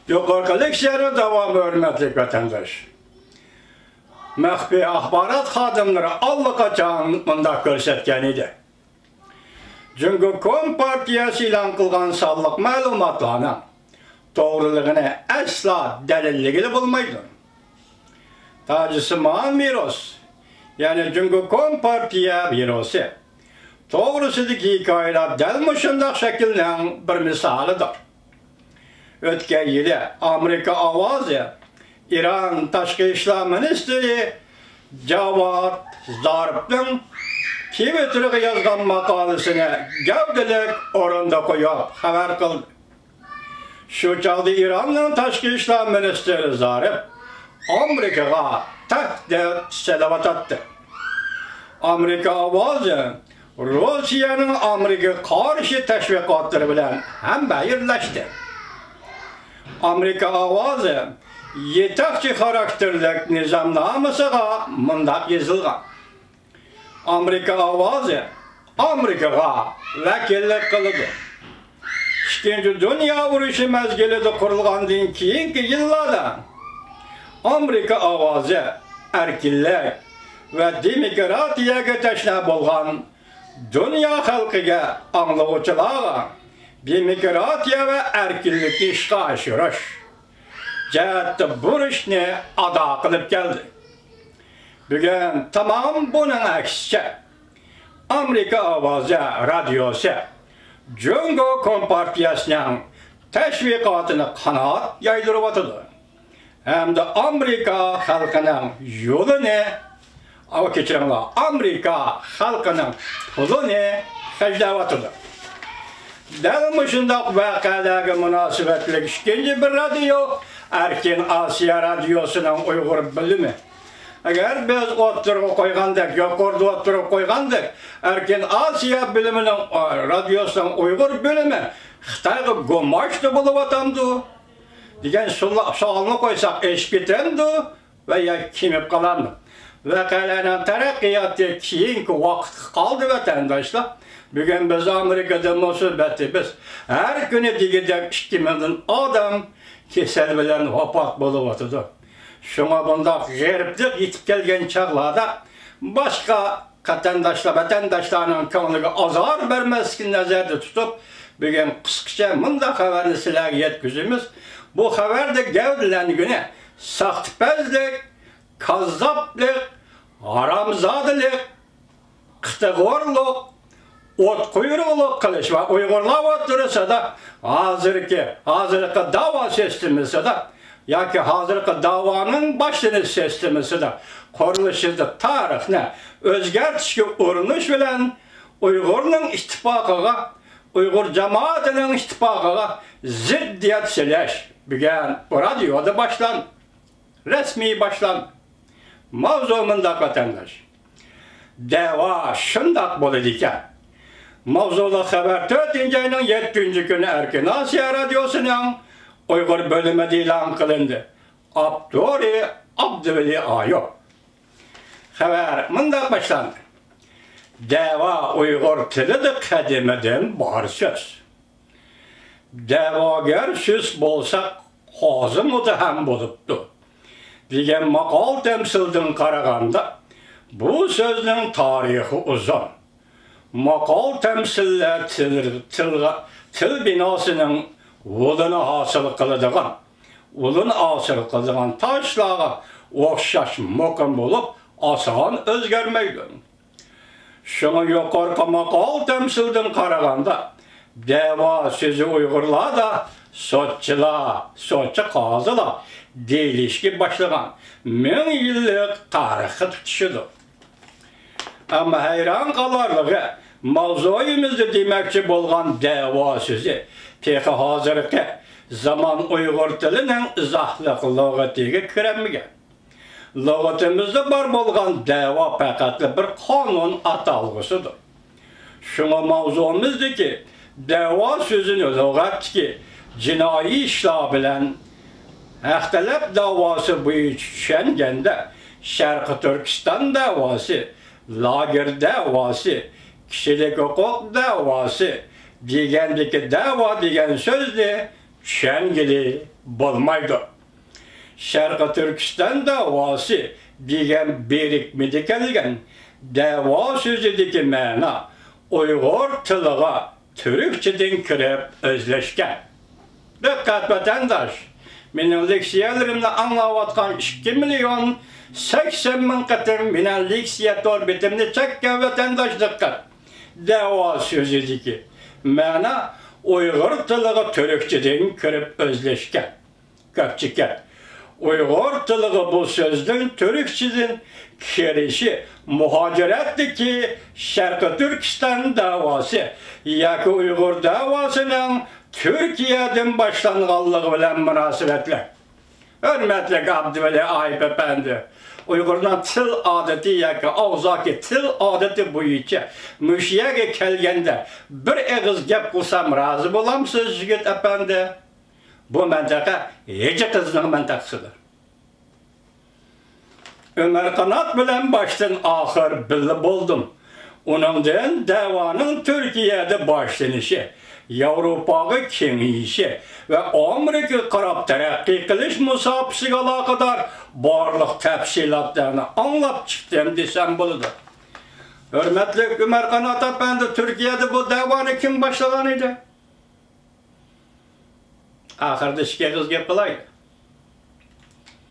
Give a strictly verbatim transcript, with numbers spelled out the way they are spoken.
يۇقىرىقى لېكسىيەنىڭ داۋامى، ھۆرمەتلىك ۋەتەنداش. مەخپىي ئاخبارات خادىملىرى ئاللىقاچان مۇنداق كۆرسەتكەن ئىدى. جۇڭگو كومپارتىيەسى ئېلان قىلغان سانلىق مەلۇماتلارنىڭ توغرىلىقىنى ئەسلا دەلىللىگىلى بولمايدۇ. تاجسىمان ۋىرۇس، يەنى جۇڭگو كومپارتىيە ۋىرۇسى توغرىسىدىكى ھېكايىلەر دەل مۇشۇنداق شەكىلنىڭ بىر مىسالىدۇر. ئۆتكەن يىلى ئامېرىكا ئاۋازى ئىران تاشقى ئىشلار مىنىستىرى جاۋاد زارىپنىڭ تىۋىتتېرغا يازغان ماقالىسىنى گەۋدىلىك ئورۇندا قويۇپ خەۋەر قىلدى. شۇ چاغدا ئىراننىڭ تاشقى ئىشلار مىنىستىرى زارىپ ئامېرىكىغا تەھدىت سېلىۋاتاتتى. ئامېرىكا ئاۋازى روسىيەنىڭ ئامېرىكىغا قارشى تەشۋىقاتلىرى بىلەن ھەمبەھىرلەشتى. ئامېرىكا ئاۋازى يېتەكچى خاراكتېرلىك نىزامنامىسىغا مۇنداق يېزىلغان: ئامېرىكا ئاۋازى ئامېرىكىغا ۋەكىللىك قىلىدۇ. ئىككىنچى دۇنيا ئۇرۇشى مەزگىلىدە قۇرۇلغاندىن كېيىنكى يىللاردا ئامېرىكا ئاۋازى ئەركىنلىك ۋە دېموكراتىيەگە تەشنا بولغان دۇنيا خەلقىگە، ئاڭلىغۇچىلارغا دېموكراتىيە ۋە ئەركىنلىكنى ئىشقا ئاشۇرۇش جەھەتتە بۇرچنى ئادا قىلىپ كەلدى. بۈگۈن تامام بۇنىڭ ئەكسىچە، ئامېرىكا ئاۋازى رادىيوسى جۇڭگو كومپارتىيەسىنىڭ تەشۋىقاتىنى قانات يايدۇرۇۋاتىدۇ ھەمدە ئامېرىكا خەلقىنىڭ يولىنى، ئاۋۇ، كەچۈرۈڭلار، ئامېرىكا خەلقىنىڭ پۇلىنى خەجلەۋاتىدۇ. دەل مۇشۇنداق ۋەقەلەرگە مۇناسىۋەتلىك ئىككىنچى بىر رادىيو، ئەركىن ئاسىيا رادىيوسىنىڭ ئۇيغۇر بۆلۈمى. ئەگەر بىز ئوتتۇرىغا قويغاندەك، يۇقىرىدا ئوتتۇرىغا قويغاندەك، ئەركىن ئاسىيا بۆلۈمىنىڭ، ئا، رادىيوسىنىڭ ئۇيغۇر بۆلۈمى خىتايغا گۇماشتى بولۇۋاتامدۇ دېگەن سوئال-، سوئالنى قويساق، ئېشىپ كېتەمدۇ ۋە ياكى كېمىپ قالامدۇ؟ ۋەقەلەرنىڭ تەرەققىياتى كېيىنكى ۋاقىتقا قالدى، ۋەتەنداشلار. بۈگۈن بىز ئامېرىكىدا مۇسىبەتتە، بىز ھەر كۈنى دېگۈدەك ئىككى مىڭدىن ئادەم كېسەل بىلەن ۋاپات بولۇۋاتىدۇ. شۇڭا بۇنداق غېرىبلىق يېتىپ كەلگەن چاغلاردا باشقا قېرىنداشلار، ۋەتەنداشلارنىڭ كۆڭلىگە ئازار بەرمەسلىكنى نەزەردە تۇتۇپ، بۈگۈن قىسقىچە مۇنداق خەۋەرنى سىلەرگە يەتكۈزىمىز. بۇ خەۋەردە گەۋدىلەنگىنى ساختىپەزلىك، كاززاپلىق، ھارامزادىلىق، قىتىغورلۇق، ئوتقۇيرۇقلۇق قىلىش ۋە ئۇيغۇرلار ئوتتۇرىسىدا ھازىرقى، ھازىرقى دەۋا سىستېمىسىدا ياكى ھازىرقى دەۋانىڭ باشلىنىش سىستېمىسىدا قۇرۇلۇشىدا تارىخنى ئۆزگەرتىشكە ئۇرۇنۇش بىلەن ئۇيغۇرنىڭ ئىتتىپاقىغا، ئۇيغۇر جامائىتىنىڭ ئىتتىپاقىغا زىددىيەت سېلىش بۈگۈن بۇ رادىيودا باشلاندى. رەسمىي باشلاندى. ماۋزۇ مۇنداق، ۋەتەنداش. دەۋا شۇنداق بولىدىكەن. ماۋزۇلۇق خەۋەر تۆتىنچى ئاينىڭ يەتتىنچى كۈنى ئەركىن ئاسىيا رادىيوسىنىڭ ئۇيغۇر بۆلۈمىدە ئېلان قىلىندى. ئاپتورى ئابدۇۋەلى ئايۇپ. خەۋەر مۇنداق باشلاندى. دەۋا ئۇيغۇر تىلىدا قەدىمىدىن بار سۆز. دەۋاگەر سۆز بولسا، قازى مۇتتەھەم بولۇپتۇ، دېگەن ماقال تەمسىلدىن قارىغاندا، بۇ سۆزنىڭ تارىخى ئۇزۇن. ماقال تەمسىللەر تىل، تىلغا، تىل بىناسىنىڭ ئۇلىنى ھاسىل قىلىدىغان، ئۇلىنى ھاسىل قىلىدىغان تاشلارغا ئوخشاش مۇقىم بولۇپ، ئاسان ئۆزگەرمەيدۇ. شۇڭا يۇقىرىقى ماقال تەمسىلدىن قارىغاندا، دەۋا سۆزى ئۇيغۇرلاردا سوتچىلار، سوتچى قازىلار دېيىلىشكە باشلىغان مىڭ يىللىق تارىخقا تۇتىشىدۇ. ئەمما ھەيران قالارلىقى، ماۋزۇيىمىزدا دېمەكچى بولغان دەۋا سۆزى تېخى ھازىرقى زامان ئۇيغۇر تىلىنىڭ ئىزاھلىق لۇغىتىگە كىرەلمىگەن. لۇغىتىمىزدا بار بولغان دەۋا پەقەتلا بىر قانۇن ئاتالغۇسىدۇر. شۇڭا ماۋزۇمىزدىكى دەۋا سۆزىنى لۇغەتتىكى جىنايى ئىشلار بىلەن ھەق تەلەپ دەۋاسى بويىچە چۈشەنگەندە، شەرقىي تۈركىستان دەۋاسى، لاگېر دەۋاسى، كىشىلىك ھوقۇق دەۋاسى دېگەندىكى دەۋا دېگەن سۆزنى چۈشەنگىلى بولمايدۇ. شەرقىي تۈركىستان دەۋاسى دېگەن بىرىكمىدە كەلگەن دەۋا سۆزىدىكى مەنا ئۇيغۇر تىلىغا تۈركچىدىن كىرىپ ئۆزلەشكەن. دىققەت ۋەتەنداش! مېنىڭ لېكسىيەلىرىمنى ئاڭلاۋاتقان ئىككى مىليون سەكسەن مىڭ قېتىم مېنىڭ لېكسىيە تور بېتىمنى چەككەن ۋەتەنداش دىققەت! دەۋا سۆزىدىكى مەنا ئۇيغۇر تىلىغا تۈركچىدىن كىرىپ ئۆزلەشكەن. گەپچىكەن. ئۇيغۇر تىلىغا بۇ سۆزنىڭ تۈركچىدىن كىرىشى مۇھاجىرەتتىكى شەرقىي تۈركىستان دەۋاسى ياكى ئۇيغۇر دەۋاسىنىڭ تۈركىيەدىن باشلانغانلىقى بىلەن مۇناسىۋەتلىك. ھۆرمەتلىك ئابدۇۋەلى ئايىپ ئەپەندى، ئۇيغۇرنىڭ تىل ئادىتى ياكى ئاغزاكى تىل ئادىتى بويىچە مۇشۇ يەرگە كەلگەندە بىر ئېغىز گەپ قىلسام رازى بولامسىز، يىگىت ئەپەندى؟ بۇ مەنتىقە ھىجى قىزنىڭ مەنتىقىسىدۇر. ئۆمەر قانات بىلەن باشتىن ئاخىر بىللە بولدۇم. ئۇنىڭدىن دەۋانىڭ تۈركىيەدە باشلىنىشى، ياۋروپاغا كېڭىيىشى ۋە ئامېرىكىغا قاراپ تەرەققىي قىلىش مۇساپىسىگە ئالاقىدار بارلىق تەپسىلاتلارنى ئاڭلاپ چىقتىم دېسەم بولىدۇ. ھۆرمەتلىك ئۆمەر قانات ئەپەندى، تۈركىيەدە بۇ دەۋانى كىم باشلىغان ئىدى؟ ئاخىرىدا ئىككى ئېغىز گەپ قىلاي.